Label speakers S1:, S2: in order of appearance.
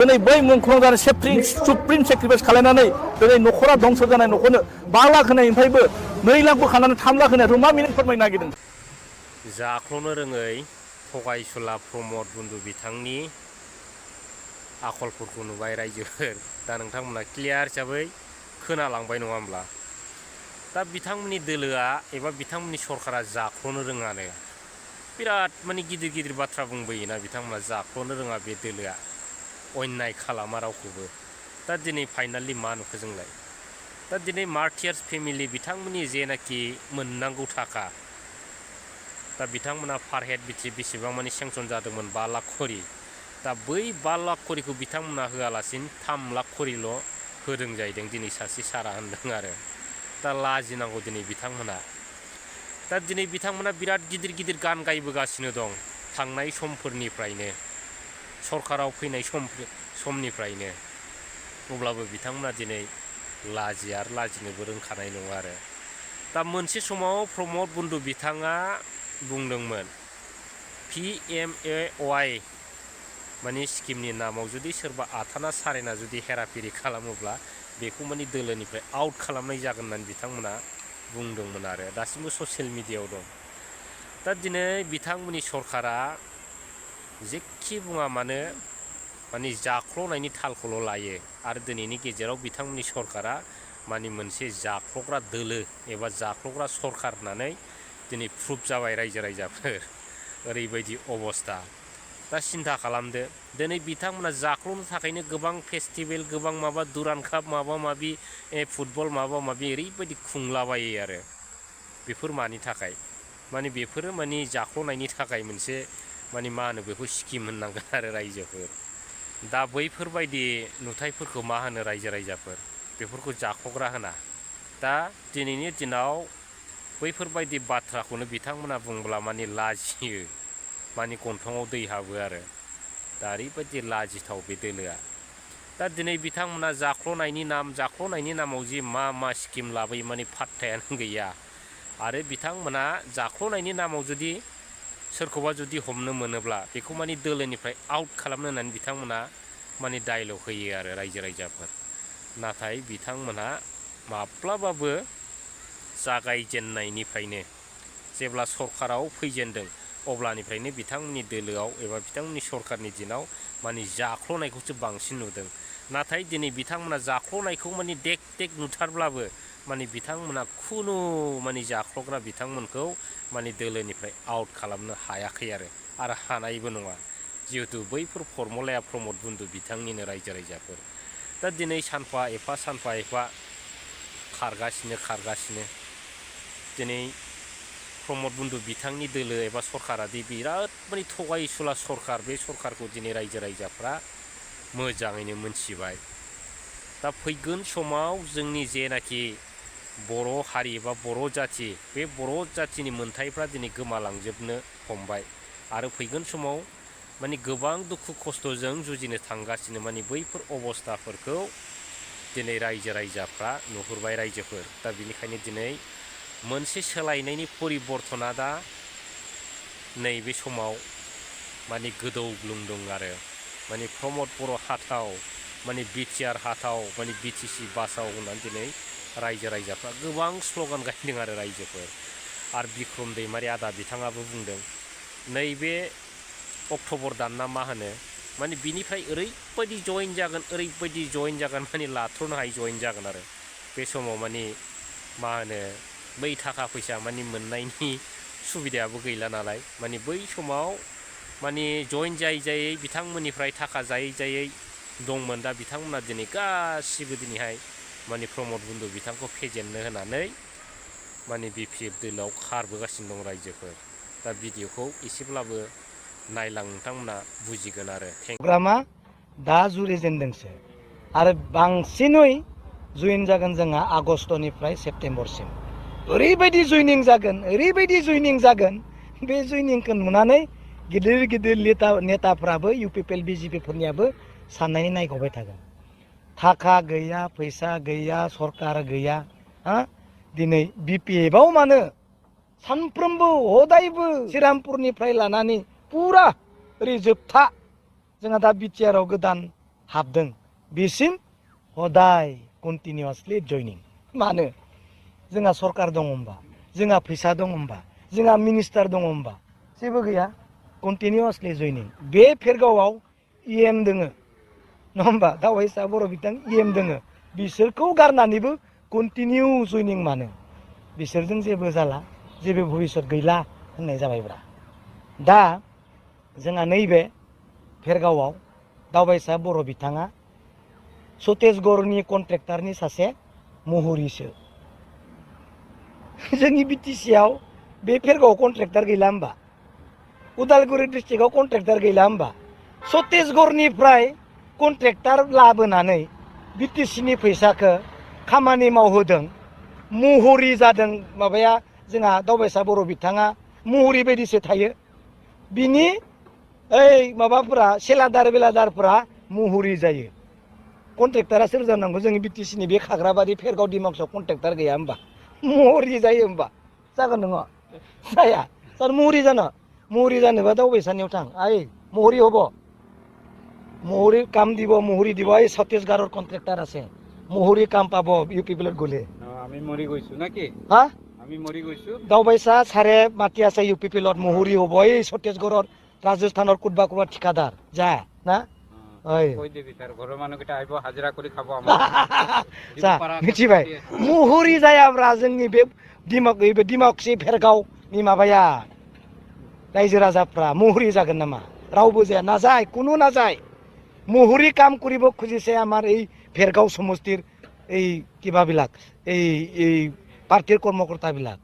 S1: दिनै बै मुंख्लं जानाय सुप्रिम सेक्रिफाइस खालामनानै दिनै न'खरा दंस जानाय न'खरनो 5 लाख होनायनिफ्रायबो 2 लाख बोखानानै 3 लाख होनायाथ' मा मिनिं फोरमायनो नागिरदों?
S2: जाख्ल'नो रोङै थगायसुला प्रमद बन्धु बिथांनि आखलफोरखौ नुबाय रायजोफोर। दा नोंथांमोना क्लियार हिसाबै खोनालांबाय नङा होमब्ला? दा बिथांमोननि दोलोआ एबा बिथांमोननि सरकारा जाख्ल'नो रोङानो बिराद माने गिदिर गिदिर बाथ्रा बुंबोयोना बिथांमोना जाख्ल'नो रोङा बे दोलोआ अन्याय खालामा रावखौबो। दा दिनै फाइनालि मा नुखो जोंलाय? दा दिनै मार्टियार्स फेमिलि बिथांमोननि जेनाखि मोननांगौ थाखा दा बिथांमोना पार हेड बेसेबां माने सेंसन जादोंमोन 5 लाख खरि। दा बै 5 लाख खरिखौ बिथांमोना होआलासिनो 3 लाख खरिल' होदों जाहैदों दिनै सासे सारा होनदों आरो। दा लाजिनांगौ दिनै बिथांमोना। दा दिनै बिथांमोना बिराद गिदिर गिदिर गान गायबोगासिनो दं थांनाय समफोरनिफ्रायनो सरकाराव फैनाय समनिफ्रायनो। अब्लाबो बिथांमोना दिनै लाजिया आरो लाजिनोबो रोंखानाय नङा आरो। दा मोनसे समाव प्रमद बन्धु बिथाङा बुंदोंमोन PMAY माने स्किमनि नामाव जुदि सोरबा आथाना सारेना जुदि हेराफेरि खालामोब्ला बेखौ माने दोलोनिफ्राय आउट खालामनाय जागोन होननानै बिथांमोना बुंदोंमोन आरो। दासिमबो ससियेल मिडियायाव दं। दा दिनै बिथांमोननि सरकारा जेखि बुङा मानो माने जाख्ल'नायनि थालखौल' लायो आरो दिनैनि गेजेराव बिथांमोननि सरकारा माने मोनसे जाख्ल'ग्रा दोलो एबा जाख्ल'ग्रा सरकार होननानै दिनै प्रुफ जाबाय रायजो राजाफोर। ओरैबायदि अबस्था। दा सिन्था खालामदो दिनै बिथांमोना जाख्ल'नो थाखायनो गोबां फेस्टिभेल गोबां माबा दुरान काप माबा माबि फुटबल माबा माबि ओरैबायदि खुंलाबायो आरो। बेफोर मानि थाखाय? माने बेफोरो माने जाख्ल'नायनि थाखाय मोनसे माने मा होनो बेखौ स्किम होननांगोन आरो रायजोफोर। दा बैफोरबायदि नुथायफोरखौ मा होनो रायजो राजाफोर? बेफोरखौ जाख्ल'ग्रा होना। दा दिनैनि दिनाव बैफोरबायदि बाथ्राखौनो बिथांमोना बुंब्ला माने लाजियो माने गन्थङाव दै हाबो आरो। दा ओरैबायदि लाजिथाव बे दोलोआ। दा दिनै बिथांमोना जाख्ल'नायनि नामाव जि मा स्किम लाबोयो माने फात्तायानो गैया। आरो बिथांमोना जाख्ल'नायनि नामाव जुदि सोरखौबा जुदि हमनो मोनोब्ला बेखौ माने दोलोनिफ्राय आउट खालामनो होननानै बिथांमोना माने डायलग होयो आरो रायजो राजाफोर। नाथाय बिथांमोना माब्लाबाबो जागायजेननायनिफ्रायनो जेब्ला सरकाराव फैजेनदों अब्लानिफ्रायनो बिथांमोननि दोलोआव एबा बिथांमोननि सरकारनि दिनाव माने जाख्ल'नायखौसो बांसिन नुदों। नाथाय दिनै बिथांमोना जाख्ल'नायखौ माने देख नुथारब्लाबो माने बिथांमोना खुनु माने जाख्ल'ग्रा बिथांमोनखौ माने दोलोनिफ्राय आउट खालामनो हायाखै आरो हानायबो नङा। जिहेतु बैफोर फर्मुलाया प्रमद बन्धु बिथांनिनो रायजो राजाफोर। दा दिनै सानफा एफा खारगासिनो दिनै प्रमद बन्धु बिथांनि दोलो एबा सरकारा दि बिराद माने थगायसुला सरकार बे सरकारखौ दिनै रायजो राजाफ्रा मोजाङैनो मोनथिबाय। दा फैगोन समाव जोंनि जेनाखि बर' हारि एबा बर' जाथि बे बर' जाथिनि मोन्थायफ्रा दिनै गोमालांजोबनो हमबाय आरो फैगोन समाव माने गोबां दुखु खस्थ'जों जुजिनो थांगासिनो माने बैफोर अबस्थाफोरखौ दिनै रायजो राजाफ्रा नुहुरबाय रायजोफोर। दा बिनिखायनो दिनै मोनसे सोलायनायनि परिबर्तना दा नैबे समाव माने गोदौग्लुंदों आरो। माने प्रमद बर' हाथाव माने बिटिआर हाथाव माने BTC बासाव होननानै दिनै रायजो राजाफ्रा गोबां स्ल'गान गायदों आरो रायजोफोर। आरो बिक्रम दैमारि आदा बिथाङाबो बुंदों नैबे अक्ट'बर दानना मा होनो माने बिनिफ्राय ओरैबायदि जइन जागोन माने लाथ्र'नो हायि जइन जागोन आरो। बे समाव माने मा होनो बै थाखा फैसा माने मोननायनि सुबिदायाबो गैला नालाय माने बै समाव माने जइन जायै बिथांमोननिफ्राय थाखा जायै दंमोन। दा बिथांमोना दिनै गासिबो दिनैहाय माने प्रमद बन्धु बिथांखौ फेजेननो होनानै माने BPF दोलोआव खारबोगासिनो दं रायजोफोर। दा भिडिअखौ एसेब्लाबो नायलां नोंथांमोना बुजिगोन आरो।
S3: प्रग्रामा दा जुरिजेनदोंसो आरो बांसिनै जइन जागोन जोंहा आगस्टनिफ्राय सेप्तेम्बरसिम। ओरैबायदि जइनिं जागोन बे जइनिंखौ नुनानै गिदिर नेताफ्राबो UPPL BJP फोरनियाबो साननानै नायगबाय थागोन। थाखा गैया फैसा गैया सरकार गैया दिनै BPFआव मानो सानफ्रोमबो हदायबो श्रीरामपुरनिफ्राय लानानै पुरा ओरै जोबथा जोंहा दा BTRआव गोदान हाबदों बिसिम हदाय कन्टिनिउआसलि जइनिं मानो जोंहा सरकार दङ होमबा जोंहा फैसा दङ होमबा जोंहा मिनिस्टार दङ होमबा जेबो गैया कन्टिनिउआसलि जइनिं बे फेरगावआव इएम दोङो नङा होमबा दावबायसा बर' बिथां इएम दोङो बिसोरखौ गारनानैबो कन्टिनिउ जइनिं मानो बिसोरजों जेबो जाला जेबो भबिष्यत गैला होननाय जाबायब्रा दा जोंहा नैबे फेरगावआव दावबायसा बर' बिथाङा छत्तीसगढ़नि कन्ट्रेक्टारनि सासे महरिसो जोंनि बिटिसिआव बे फेरगावआव कन्ट्रेक्टार गैला होमबा उदालगुरि डिस्ट्रिक्टआव कन्ट्रेक्टार गैला होमबा छत्तीसगढ़निफ्राय कन्ट्रेक्टार लाबोनानै बिटिसिनि फैसाखौ खामानि मावहोदों महरि जादों माबाया जोंहा दावबायसा बर' बिथाङा महरि बायदिसो थायो बिनि ओइ माबाफोरा सेलादार बेलादारफोरा महरि जायो कन्ट्रेक्टारा सोर जानांगौ जोंनि बिटिसिनि बे खाग्राबारि फेरगाव डिमाकुसआव कन्ट्रेक्टार गैया होमबा महरि जायो होमबा जागोन नङा जाया सार महरि जानोबा दावबायसानियाव थां आइ महरि হব महरि কাম দিব महरि দিব এই ছত্তীশগড়ৰ কন্ট্রাক্টর আছে महरि কাম পাব ইউপি বিলত গলে
S4: আমি মৰি গৈছো নাকি
S3: হা
S4: আমি মৰি গৈছো
S3: দাওবাইছা সারে মাতি আছে ইউপি পিলত महरि হব এই ছত্তীশগড়ৰ রাজস্থানৰ কুটবা কুবা ঠিকাদার যা না ওই
S4: কই দিবি তার ঘৰৰ মানুহকেইটা আহিব হাজিৰা কৰি খাব
S3: যা মিथिबाय महरि जायाब्रा जोंनि बे डिमाकुसि फेरगावनि माबाया रायजो राजाफ्रा महरि जागोन नामा रावबो जाया नाजाय কোনো নাযায় महरि কাম কৰিব খুজিছে আমাৰ এই फेरगाव সমষ্টিৰ এই কিবাবিলাক এই পাৰ্টিৰ কৰ্মকৰ্তাবিলাক